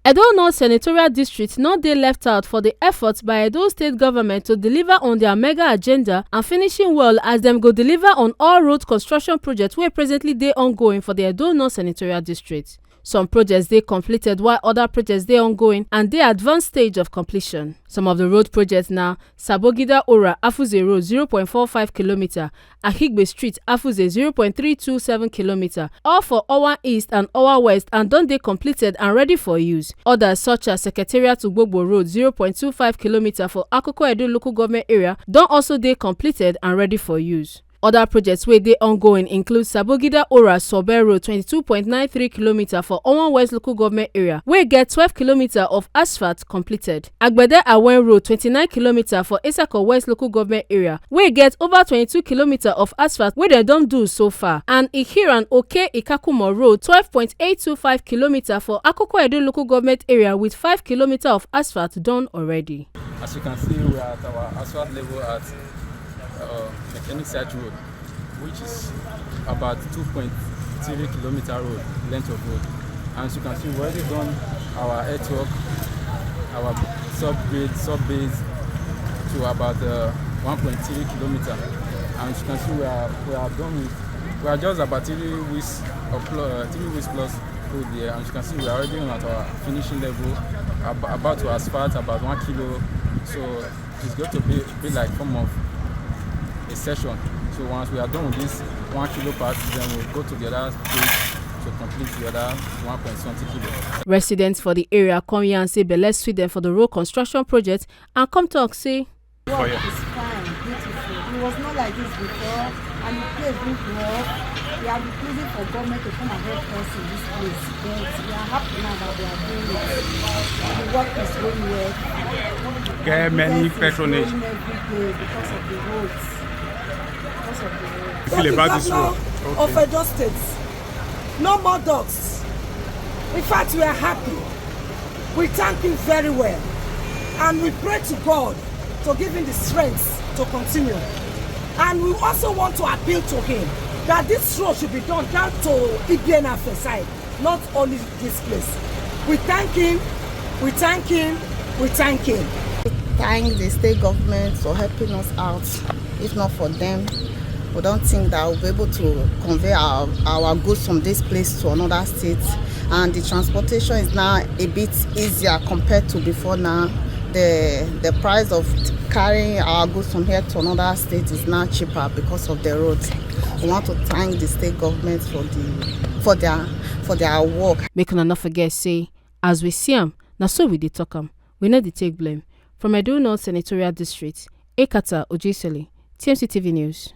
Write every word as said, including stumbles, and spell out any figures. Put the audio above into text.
Edo North Senatorial District no dey left out for the efforts by Edo State Government to deliver on their mega agenda and finishing well as dem go deliver on all road construction projects wey presently dey ongoing for the Edo North Senatorial District. Some projects dey completed while other projects dey ongoing and dey advanced stage of completion. Some of the road projects na Sabogida Ora Afuze Road zero point four five kilometer, Ahigbe Street Afuze zero point three two seven kilometer, all for Owa East and Owa West and don dey completed and ready for use. Others such as Secretariat Ugbogbo Road zero point two five kilometer for Akoko Edo Local Government Area don also dey completed and ready for use. Other projects wey dey ongoing include Sabogida Ora Sobe Road twenty-two point nine three kilometer for Owan West Local Government Area wey get twelve kilometer of asphalt completed. Agbede Awen Road twenty-nine kilometer for Esako West Local Government Area wey get over twenty-two kilometer of asphalt wey dem don do so far. And Ihiran Oke Ikakumo Road twelve point eight two five kilometer for Akoko Edo Local Government Area with five kilometer of asphalt done already. As you can see, we are at our asphalt level at uh, Mechanic Site Road, which is about two point three kilometer road, length of road. And as you can see, we already done our earthwork, our sub-grade, sub-base to about uh, one point three kilometer. And as you can see, we are, we are done with, we are just about three weeks, or pl- uh, three weeks plus road there. And as you can see, we are already on at our finishing level, ab- about to asphalt about one kilo. So it's going to be, be like form of a session. So once we are done with this one kilo part, then we'll go to the other place to complete the other one point something kilo. Residents for the area come here and say belle sweet dem for the road construction project and come talk say Work is fine, beautiful. It was not like this before, and the place look rough. We have been pleading for government to come and help us in this place, but we are happy now that they are doing it. The work is going well. Get many Business is patronage. Growing every day because of the roads. Because of the roads. Feel about this road. Okay. Of Edo State. No more dogs. In fact, we are happy. We thank him very well. And we pray to God to give him the strength to continue. And we also want to appeal to him that this road should be done down to Ibiena side, not only this place. We thank him, we thank him, we thank him. Thank the state government for helping us out. If not for them, we don't think that we'll be able to convey our, our goods from this place to another state. And the transportation is now a bit easier compared to before now. The, the price of carrying our goods from here to another state is now cheaper because of the road. We want to thank the state government for the for their for their work. Make una no forget say, as we see am, na so we dey talk am. We no dey take blame. From Edo North Senatorial District, Ekata Ojisele, T M C T V News.